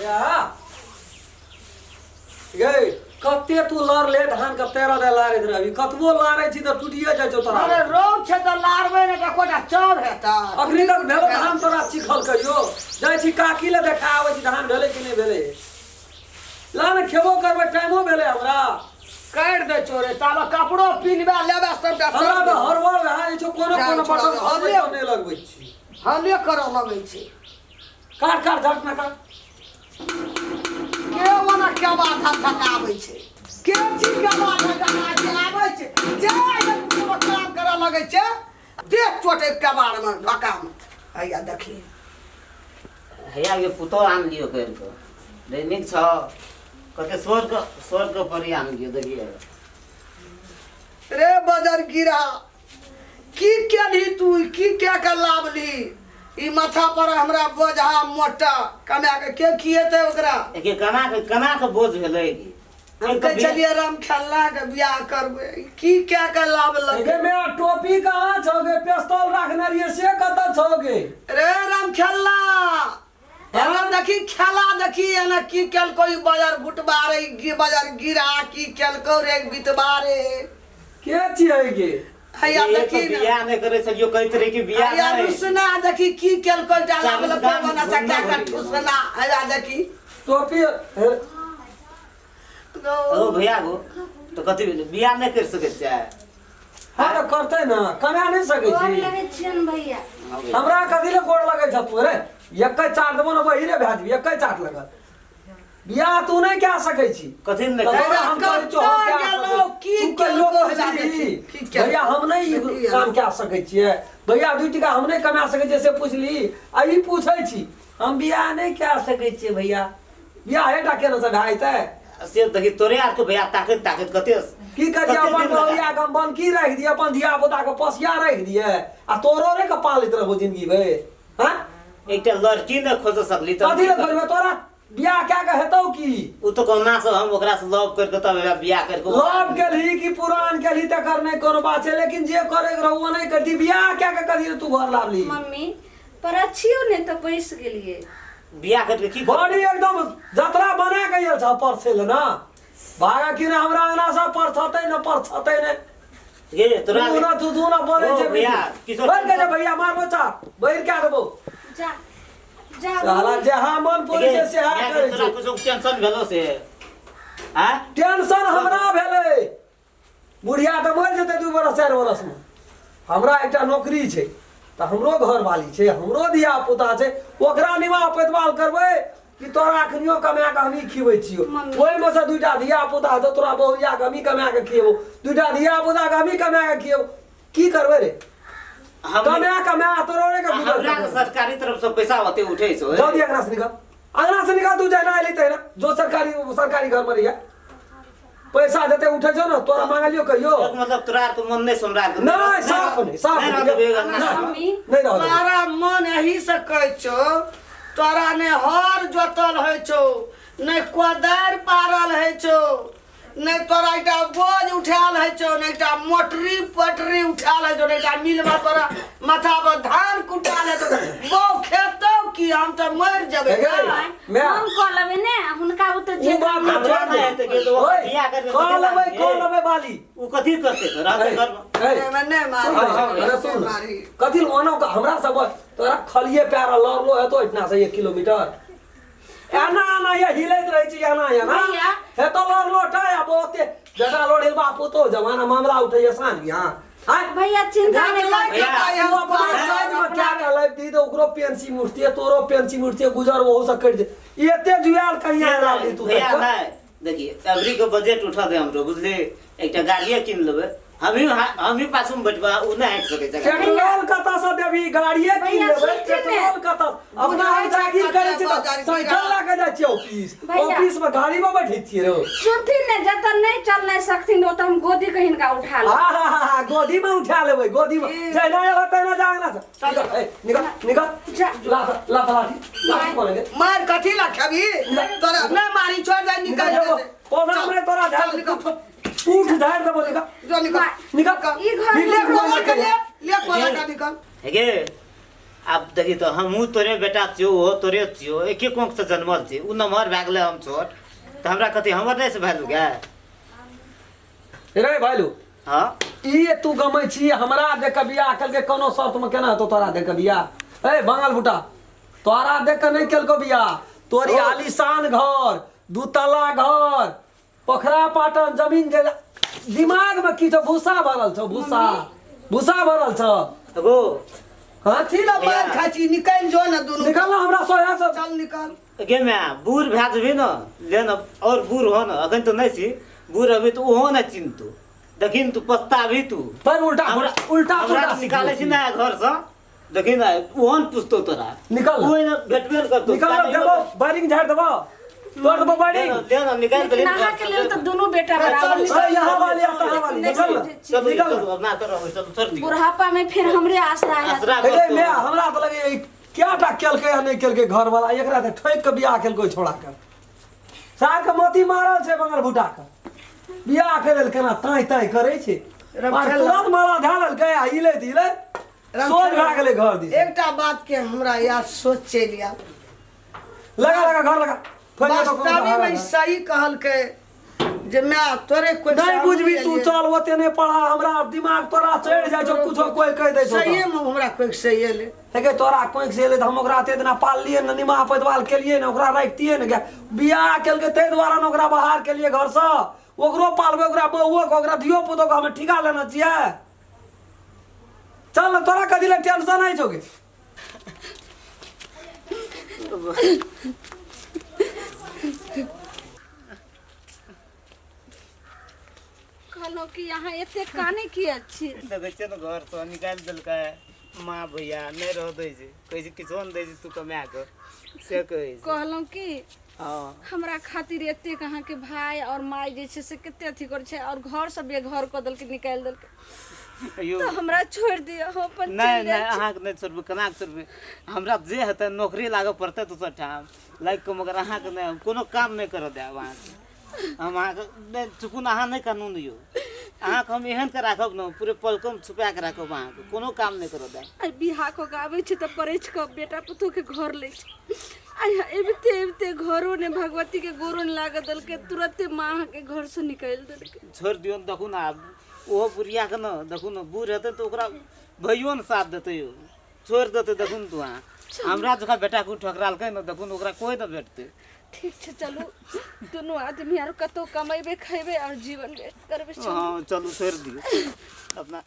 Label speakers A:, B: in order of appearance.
A: या गे कते तू लड़ ले धान के तेरह दे लारैत रहबी, कतबो लारै छी तऽ टूटिए जाइ छौ तोरा।
B: अरे रौद छै तऽ लारबै ने तऽ एकोटा चाउर हेतै?
A: अखनी तक भेलो धान तोरा चिखल कहियो? जाइ छी काकी लए देखा आबै छी धान भेलै कि नहि भेलै। ला ने, खेबो करबै, टाइमो भेलै हमरा।
B: काटि दै छौ रे, ताबे कपड़ो पिन्हबे लेबे सबटा।
A: हमरा तऽ हड़बड़ भए जाइ छौ, कोनो
B: जा
A: कोनो
B: छोड़ा
A: बटन
B: दे,
A: खोलबै
B: हले।
A: छौ, नहि लगबै छी।
B: हले करऽ लगै छै।
A: काट काट, झट ना काट।
B: के ओना केबा धक धकाबै छै? के चीज केबा धक धका छै आबै छै जे कोनो काम करऽ लगै छै, देह चोटे केबाड़मे ढकामे। हैया देखी।
C: हैया ये पुतोह आन लियो करि कऽ रे, नीक छौ। कते स्वर्ग स्वर्ग परी आन लियो, देखिए।
B: रे बजर गिरा, की केलही तू? की कए के लाबली ई माथा पर हमरा बोझा मोटा? कमा के के खिएतै ओकरा?
C: एके केना के केना के बोझ भेलै की?
B: हम कहै छलियै राम खेलना के बियाह करबै, की कए के लाबलक?
A: गे मेरा टोपी कहाँ छौ गे? पिस्तौल राखने रहियै से कतऽ छौ गे?
B: रे राम खेलना, एना देखी, खेला देखी, एना की केलको ई बजर भुटबा रे, ई बजर गिरा की केलको रे बितबा रे?
A: के छियै गे?
B: हैया
C: एक
B: देखी ने।
C: बियाह नहि करै छलियो, कहैत रही कि बियाह
B: हैया
C: नहि।
B: रुसना देखी की केलको, एकटा
C: चालीस
B: लाबलको
C: गाम
B: बना से
C: घूमना
B: कए के
C: घूमि गेलौ।
B: ठुसना, हैया देखी।
A: टोपी हे।
C: ओ भैया गो, तऽ कथी भेलै? बियाह नहि करि सकै छियै?
A: हँ तऽ करतै ने, कमा नहि सकै
D: गोर
A: छी?
D: लगै छियनि भैया।
C: हँ भैया।
A: हमरा कथी ले गोड़ लगै छ तू रे? एकै चाट देबो ने, बहिरे भए जेबी एकै चाट लगल। बियाह तू नहि कए सकै छी।
C: कथी नहि?
A: तऽ
B: तोरा
A: हम कहै छियौ, हम
B: कतऽ
A: कए
B: गेलौ?
A: सकै
B: की
A: तू कहियो
B: केलकौ?
A: पुछली
B: की केलकौ?
A: भैया हम नहि ई
B: देखी
A: काम कए सकै छियै भैया, दू टाका हम नहि कमा सकै छियै से पुछली? आ ई पूछै छी हम बियाह नहि कए सकै छियै भैया। बियाह हेटा केना से भए जेतै?
C: से देखी, तोरे आरके भैया ताकैत ताकैत कते
A: की करियै?
C: कते
A: अपन
C: दिन लगा?
A: बहुरिया के हम बनकी राखि दियै, अपन धिया पुता के पोसिया राखि दियै आ तोरो रे के पालैत रहबो जिंदगी भरि? हाँ?
C: एकटा लड़की नहि खोज सकली तऽ
A: कथी लए खोजबै? तोरा बियाह कए के हेतौ की?
C: ओ तऽ कहुना से हम ओकरा से लव करि कऽ तब एकरा बियाह करि कऽ।
A: लव केलही कि पुरान केलही तकर नहि कोनो बात छै, लेकिन जे करे के रहू ओ नहि करती। बियाह कए के कथी लए तू घर लाबली?
D: मम्मी पर अछियो ने तऽ बैस गेलियै।
C: बियाह करि कऽ की करबै?
A: बड़ी एकदम जतरा बना के आयल छ परसे ले ना भागा कि ना हमरा अंगना से परछतै न, परछतै ने।
C: गे तोरा
A: तू ना तू तू ना बनै
C: ओ
A: छै
C: भैया, किछो
A: बढ़ के जा भैया, मारबो चा बैर के देबो।
D: जा जा।
A: साला जहाँ मन पड़ै छै सेहा
C: गे,
A: करै
C: तोरा
A: छै।
C: कुछो टेंशन भेलो से आँ?
A: टेंशन हमरा भेलै, बुढ़िया तऽ मरि जेतै 2 बरस 4 बरसमे। हमरा एकटा नौकरी छै तऽ हमरो घरवाली छै, हमरो धिया पुता छै, ओकरा निवाह पैतवाल करबै कि तोरा अखनियो कमा कऽ हमही खिबै छियौ?
D: मम्मी।
A: ओहिमे से दूटा धिया पुता हेतौ तोरा, बहुरिया के हमही कमा कऽ खिएबौ, दूटा धिया पुता के हमही कमा कऽ खिएबौ। की करबै रे?
C: हम
A: कमा कमा तोरो रे के गुजर
C: हमरा के
A: करबै।
C: सरकारी तरफ से पैसा ओते उठै छौ।
A: जाओ दी, अंगना से निकल, अंगना से निकल। तू जहिना एली तहिना जो सरकारी सरकारी घर में रहिया। पैसा जते उठे छौ ने, तोरा मांगलियो कहियो?
C: एक मतलब तोरा आरके मन नहि हमरा आरके
A: नहि, साफ नहि, साफ
C: नहि
A: नहि।
C: रहतौ बेग अंगना।
A: नहि।
D: मम्मी।
A: नहि रहऽ देबै।
B: तोरा मन एही से कहै छौ, तोरा ने हर जोतल होइ छौ, ने कोदारि पारल होइ छौ, ने तोरा एकटा बोझ उठायल होइ छौ, ने एकटा मोटरी पटरी उठायल होइ छौ, ने एकटा मिलमे तोरा माथा पर धान कुटायल होइ छौ। बौ खेतौ की? हम तऽ मरि जेबै।
A: हे गे, माय।
D: हम कऽ लेबै ने हुनका ओतऽ
A: ओ
D: जे
A: बात
C: हमरा
A: छोड़
C: नहि
A: दे।
C: हेतै कि तऽ ओकर
A: ओए,
C: बियाह करके
A: कऽ
C: कथी
A: लेबै,
C: लागी?
A: कऽ लेबै बाली।
C: उ कथी करतै तोरा
A: ए,
C: घरमे?
A: ए,
B: नहि नहि
A: सुन
B: मारी।
A: ने, अरे सुन ने।
B: मारी।
A: कथी लए ओना कऽ हमरा सब तोरा खलिए प्यारा लड़लो हेतो इतना से 1 किलोमीटर एना एना ये हिलैत रहै छी एना एना।
D: भैया।
A: हेतो लड़लो टा या बहुते बेटा लड़ेल बाप पुतो जमाना मामला उठैया साँझ बिहान आँय?
D: भैया चिंता नहि
B: घाट
D: कर।
C: भैया,
A: तू अपना साइज में क्या क्या लाइफ दी तो ओकरो पेंसी मुड़ती तोरो पेंसी मुड़ती, गुजर ओहू से कटि जे एते जुआल कहिया लाबली तू?
C: भैया
A: तक
C: नहि, देखिए अबरी के बजट उठा दे हमरो, बुझली? एकटा गाड़िए कीन लेबै, हमही हमही पाछू में बैठबा, उ नहि हाकि सकै छै।
A: पेट्रोल कतऽ से देबी? गाड़िए कीन
D: भैया,
A: लेबै।
D: सुनथिन ने।
A: पेट्रोल कतऽ? अपना हम जागीर करै छियै तऽ
B: बाजार
A: साइकिल लए कऽ जाइ छियै ऑफिस।
D: भैया।
A: ऑफिस में गाड़ी में बैठै छियै रौ।
D: सुनथिन ने, जतऽ नहि चल नहि सकथिन ओतऽ हम गोदी के हिनका उठा लेब।
A: आहा, गोदी में उठा लेबै, गोदी में। जहिना एलह तहिना जा अंगना से। निकल, ए, निकल निकल।
D: जा।
A: लात लात लाठी लाठी कोने गे।
B: मार कथी ला खेबी? तोरा नहि मारी, छोड़ दे, निकल।
A: निकल जेबो। कोना
B: चल,
A: में तोरा
B: चल,
A: झाड़
B: निकल।
A: उठ झाड़ देबो, निकल।
B: जो निकल।
A: निकल।
D: ई घर
A: निकल,
B: ले कोला के,
A: निकल।
B: ले ले कोला का, निकल।
C: हे गे। आब देखी तऽ हमहूँ तोरे बेटा छियौ, ओहो तोरे छियौ, एके कोखसँ जनमल छी। ओ नमहर भए गेलै, हम छोट, तऽ हमरा कथी हमर नहि से वैल्यू गे?
A: रे भाइलू।
C: हाँ।
A: ई तू गमै छी हमरा देख के बियाह केलकै, कोनो शर्त में केना हेतौ तोरा देख के बियाह? ए बांगल बूटा, तोरा देख के नहि केलको बियाह। तोरी आलीशान घर, दूतला घर, पोखरा पाटन जमीन जे दिमाग में की छौ? भूसा भरल छौ, भूसा भूसा भरल छौ।
C: एगो
A: हाँ।
B: कथी ला मार खाइ छी? निकलि जो ने दुनू।
A: निकल ना हमरा सोया से।
B: चल निकल।
C: गे माय, बूढ़ भए जेबही ने, ले ने और बूढ़ हो ने, अखन तऽ नहि छी बूढ़ अभी, तऽ ओहो नहि चिन्हतौ। देखी ने, तू पछताबही तू।
A: पर उल्टा उल्टा
C: हमरा
A: पुल्टा
C: निकालै छी ने घरसँ, देखी ने, ओहो ने पुछतौ तोरा।
A: निकल।
C: ओहि ने भेटबे ने करतौ।
A: निकल ना, देबो बैरिंग झाड़ देबो, तोड़ देबो बैरिंग।
C: ले ने, निकालि
D: लेकिन
C: देली।
D: अहाँके लेल तऽ दुनू बेटा बराबर छै।
A: ए, यहाँ वाली आ तहाँ वाली, निकल ना।
C: चलू।
A: निकल।
C: चलू, अब ना करो, चलू, छोड़ दियौ।
D: बुढ़ापा में फिर हमरे आसरा है।
C: आसरा
A: हे गे
C: करतौ।
A: मैं हमरा तऽ लगे ई क्या टा केलकै आ नहि केलकै घर वाला, एकरा तऽ ठोकि के बियाह केलकै छोड़ा के। सार के मोती मारल छै बंगल भुटा के, बियाह के लेल केना ताई ताई करै छै। आर तुरंत माला धए लेलकै आ इलै तऽ इलै, सोझ भए गेलै घर दिस।
B: एकटा बात के हमरा याद सोच चलि आयल।
A: लगा लगा घर लगा, फैल जेतौ कोनो
B: वास्तविक में
A: घर।
B: सही कहलकै जे माय तोरे कोई
A: नहीं बुझबी तू, चल ओते नहीं पढ़ा, हमरा दिमाग तोरा चढ़ि जाइ छौ, कुछो कोई कहि दै छौ।
B: सहिए में हमरा कोई सही एलै।
A: हे तोरा कोई से एलै तऽ हम ओकरा एते दिना पाललियै ने, निमा पैतवाल केलियै ने, ओकरा राखितियै ने गे। बियाह केलकै ताहि दुआरे ने ओकरा बाहर केलियै घरसँ। ओकरो पालबै, ओकरा बहुओ के, ओकरा धियो पुतो के हमे ठीका लेने छियै। चल ने, तोरा कथी लए टेंशन होइ छौ गे?
D: कहलहुँ कि अहाँ एते काने किया छी?
C: देखै छियै ने, घरसँ निकालि देलकै माँ भैया, नहि रह दै छै, कहै छै किछो नहि दै छै तू कमा कऽ, से कहै छै।
D: कहलहुँ कि
C: हँ।
D: हमरा खातिर एतेक अहाँके भाय और माय जे छै से कते अथी करै छै और घरसँ बेघर कऽ देलकै, निकालि देलकै।
C: यौ।
D: तऽ हमरा छोड़ि दिअ, हम अपन
C: नहि।
D: चलि जाइ
C: नहि।
D: छी।
C: अहाँके नहि छोड़बै, केना कऽ छोड़बै? हमरा जे हेतै, नौकरी लागऽ पड़तै दोसर ठाम लागि कऽ, मगर अहाँके नहि, हम कोनो काम नहि करऽ देब अहाँके। हम अहाँके नहि चुकू ने, अहाँ नहि कानू ने यौ। अहाँके हम एहन के राखब ने, पूरे पलकोमे छुपा कऽ राखब अहाँके, कोनो काम नहि करऽ देब।
D: आइ बियाह कऽ के आबै छै तऽ परैछ कऽ बेटा पुतोहके घर लै छै। आइ अबिते अबिते घरो ने भगवतीके गोरो ने लागऽ देलकै, तुरते माँ अहाँके घरसँ निकालि देलकै।
C: छोड़ि दियौ ने, देखू ने आब ओहो बुढ़ियाके ने, देखू ने, बूढ़ हेतै तऽ ओकरा भैयो ने साथ देतै यौ, छोड़ि देतै। देखू ने तू अहाँ, हमरा जकाँ बेटाके ओ ठकरालकै ने, देखू ने, ओकरा कोइ नहि भेटतै।
D: ठीक छै, चलू दुनू आदमी आर कतहु कमेबै खेबै और जीवन व्यतीत करबै, चलू।
C: हँ, चलू, छोड़ि दियौ अपना।